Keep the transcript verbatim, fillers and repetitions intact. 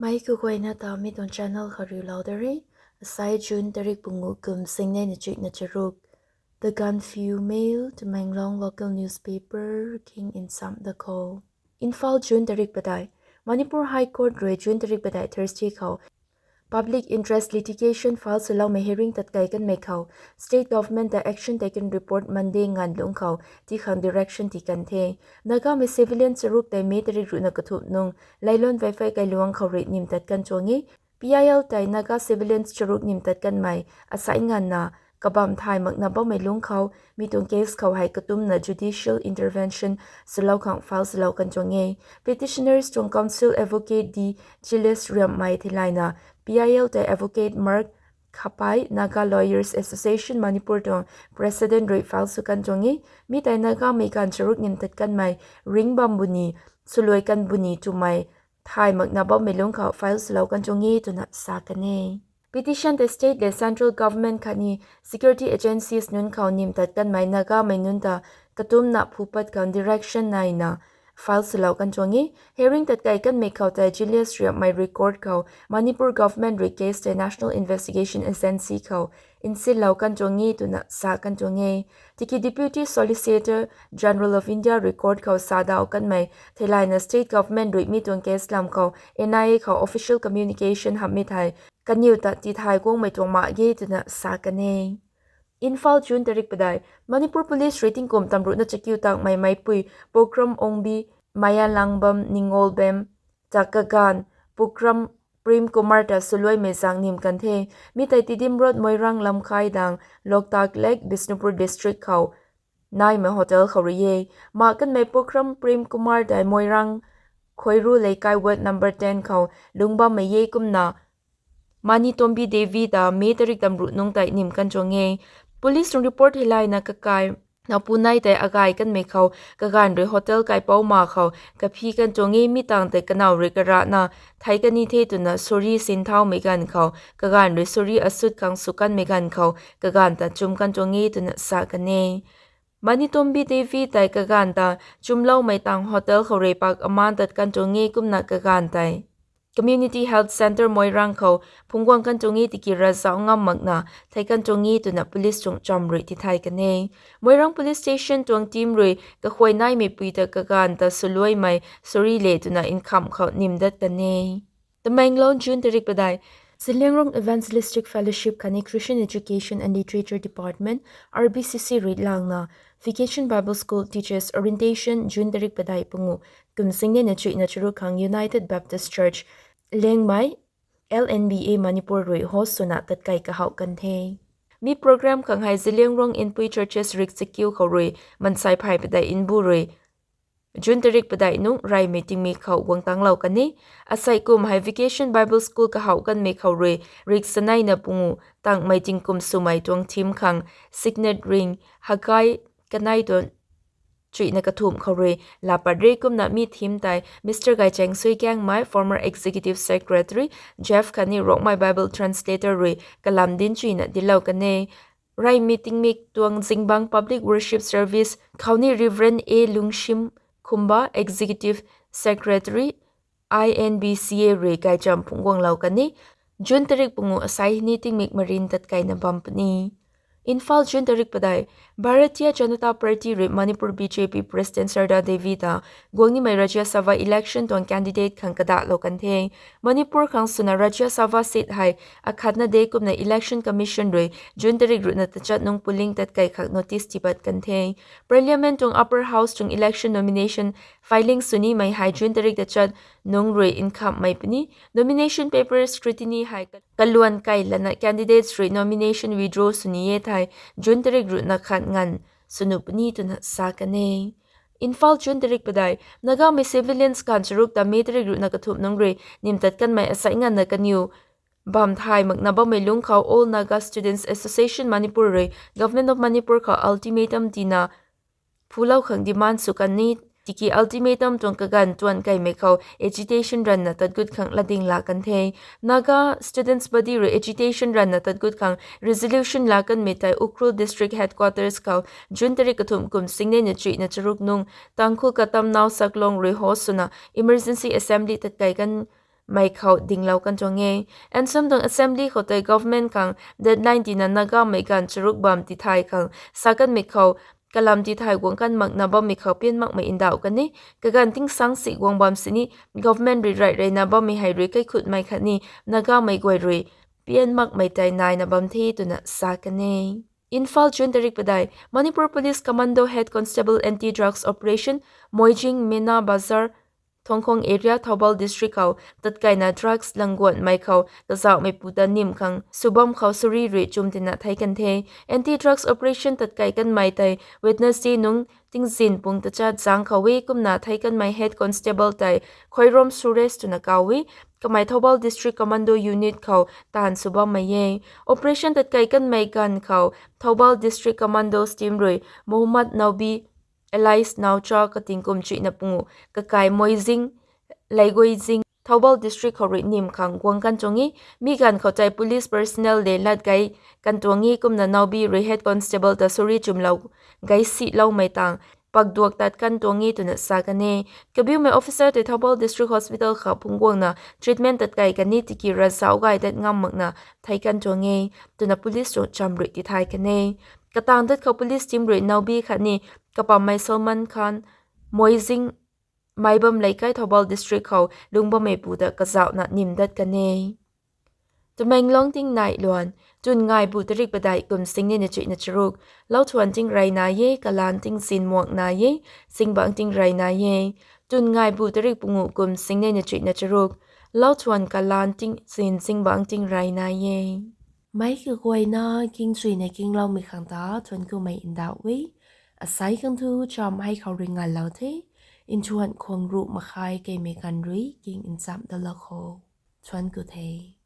Mei kaguayna ta mi tuang channel khou riulou da re. Asai June tarik pungu kum singnei na chuihna charuk. The Gaanphiu Mail, Tamenglong local newspaper, king insam da khou. Imphal, June tarik padeih. Manipur High Court rui June tarik padeih Thursday khou public interest litigation file swloumei hearing tatkei kanmei khou state government ta action taken report Monday nganv lungc khou tikhang direction tii kan the. Nagamei civilian charuk tei May tarik ruhna kathumh nung Lailon Vaiphei kailuangc khou rui nim tat kan tuang e. P I L tei Naga civilians charuk nim tat kanmei asai nganvna kabamv thay makna bammei lungc khou mi tuang case khou hei katumna judicial intervention swlou khang file swlou kan tuang e. Petitioners tuang counsel advocate D Julius Riamhmei theilayna P I L tei advocate Mark Khapai, Naga Lawyers Association Manipur tuang president rui file sw kan tuang e. Mi tei Nagamei ganv charuk nim tat kanmei ringc bam bu ni, swluai kan bu ni twmei thay makna bammei lungc khou file swlou kan tuang e twna sa kan e. Petition tei state le central government khatni security agencies nunc khou nim tat kanmei Nagamei nunc ta katumna phu pat khang direction naina file swlou kan tuang e. Hearing tatkei kanmei khou tei Julius Riamhmei rui court khou Manipur government rui case tei National Investigation Agency khou nsinlou kan tuang e twna sa kan tuang e. Tiki Deputy Solicitor General of India rui court khou sa daw kanmei theilayna state government rui mi tuang case lam khou N I A khou official communication hamhmei thei kaniw ta tithay guangmei tuang mak ge twna sa kan e. Imphal, June tarik padeih. Manipur Police rui tingkum tamruhna chakiu tangmei meipui Pokram Ongbi, Mayalangbam Ningolbem ta kaganv Pokram Prem Kumar ta swluaimei zaeng nim kan the. Mi tei Tidim Road, Moirang lamkhai dang Loktak Lake, Bishnupur District khou naimei hotel khou rui e. Mak kanmei Pokram Prem Kumar tei Moirang Khoiru Leikai Ward number ten khou lungc bammei e kumna Mani Tombi Devi ta May tarik tamruh nung tei nim kan tuang e. Police tuang report theilayna kakai napu nei tei agay kanmei khou kaganv rui hotel kaipouc ma khou kaphi kan tuang e. Mi tangv tei kanow rui karana thei kan ni the twna sorry sinthaumei ganv khou kaganv rui sorry asut khang sw kanmei ganv khou kaganv ta chum kan tuang e twna sa kan e. Mani Tombi Devi tei kaganv ta chumloumei tang hotel khou rui pak aman tat kan tuang e kumna kaganv tei Community Health Centre Moirang khou phungc guang kan tuang e tiki ravzauc ngam makna thei kan tuang e twna police tuang cham rui tithay kan e. Moirang Police Station tuang team rui kakhuay naimeipui ta kaganv ta swluaimei sorry le twna nkhamh khou nim dat kan e. Tamenglong, June tarik padeih. Zeliangrong Evangelistic Fellowship khatni Christian Education and Literature Department, R B C C rui langna Vacation Bible School Teachers Orientation, June tarik padeih pungu kum singnei na chuihna charuk khang United Baptist Church, Liangmai, L N B A Manipur rui host swna tatkei kahouh kan the. Mi program khang hei Zeliangrong Npui Churches rik chakiu khou rui mansei phay padeih nbu rui June tarik padeih nung reymei tingmik khou guang tanglou kan e. Asei kum hei Vacation Bible School kahouh kanmei khou rui rik saneina pungu tangmei tingkum swmei tuang theme khang Signet Ring, Haggai kanei tuang chuihna kathumh khou rui laa pat re kumna mi theme tei Mister Gaicheng Suikiangmei, former Executive Secretary, Jeff khatni Rongmei Bible Translator rui kalam dinc chuina dinclou kan e. Reymei tingmik tuang zingbangc public worship service khou ni Reverend A Lungshim Khumba, Executive Secretary, I N B C A rui gaychamv phungc guanglou kan e. June tarik pungu asei hei ni tingmik marin tatkeina bam puni. Imphal, June tarik padeih. Bharatiya Janata Party rui Manipur B J P President Sarda Devi ta guang nimei Rajya Sabha election tuang candidate khang kadahlou kan the. Manipur khang swna Rajya Sabha seat hei akhatna de kumna Election Commission rui June tarik ruhna tachat nung polling tatkei khang notice tiipat kan the. Parliament tuang Upper House tuang election nomination filing sw nimei hei June tarik tachat nung rui nkhamhmei puni. Nomination paper scrutiny hei kaluan kei lana candidates rui nomination withdraw sw ni e thei June tarik ruhna khat nganv sw nuh puni twna sa kan e. Imphal, June tarik padeih. Nagamei civilians ganv charuk ta May tarik ruhna kathumh nung rui nimtat kanmei asei nganvna kaniw bam thay makna bammei lungc khou All Naga Students Association Manipur rui Government of Manipur khou ultimatum tiina phulou khang demand sw kan e. Tiki ultimatum tuang kaganv tuan keimei khou agitation ranvna tatgut khang latding laa kan the. Naga Students Body rui agitation ranvna tatgut khang resolution laa kanmei tei Ukhrul District Headquarters khou June tarik kathumh kum singnei na chuihna charuk nung Tangkhul Katamnao Saklong rui host swna Emergency Assembly tatkei kan mei khou dinglou kan tuang e. Nsam tuang assembly khou tei government khang deadline tina Nagamei ganv charuk bam tithay khang sa kanmei khou kalam tithay guang kan makna bammei khou pian makmei ndauh kan e. Kaganv tingsang si guang bam sini government rui right reyna bammei hei rui kaikhutmei khatni Nagamei guay rui pian makmei tei naina bam the twna sa kan e. Imphal, June tarik padeih: Manipur Police Commando Head Constable Anti-Drugs Operation, Moijing Meena Bazar, Thongkhong Area, Thoubal District khou tatkaina drugs langguanmei khou kazauhmeipu ta nim khang sw bam khou suri rui chum tina thei kan the. Anti-drugs operation tatkei kanmei tei Wednesday nung tingzin pung tachat zang khou e. Kumna thei kanmei Head Constable tei Khoirom Suresh twna kaw e. Kamei Thoubal District Commando Unit khou taanv sw bammei e. Operation tatkei kanmei ganv khou Thoubal District Commandos team rui Mohammad Naobi alias Naocha kating kum chuihna pungu kakai Moijing, Leiguijing, Thoubal District khou rui nim khang guang kan tuang e. Mi ganv khou tei police personnel le lat gei kan tuang e. Kumna Naobi rui Head Constable ta suri chumlou gei siloumei tang pakduak tat kan tuang e twna sa kan e. Kabiumei officer tei Thoubal District Hospital khou phungc guangna treatment tatkei kan e, tiki ravzauh gay dat ngam makna thei kan tuang e twna police tuang cham rui tithay kan e. Katang dat khou police team rui Naobi khatni kapammei Salman Khan, Moijing, Maibam Leikai, Thoubal District khou lungc bammeipu ta kazauhna nim dat kan e. Tamenglong tingnai luan: Tun ngaibu tarik padeih kum singnei na chuihna charuk: Lauthuan tingrey nai e, kalaan tingzin muang nai e, zingbangc tingrey nai e. Tun ngaibu tarik pungu kum singnei na chuihna charuk: Lauthuan kalaan tingzin zingbangc tingrey nai e. Meic kaguayna kingchuina kingloumei khang ta thuanc kumei ndauh e. Asei khang thu cham hei khou rui nganlou the. Nthuan khwang ruh makhai keimei ganv rui king nchamh dalou kho. Thuanc ku the.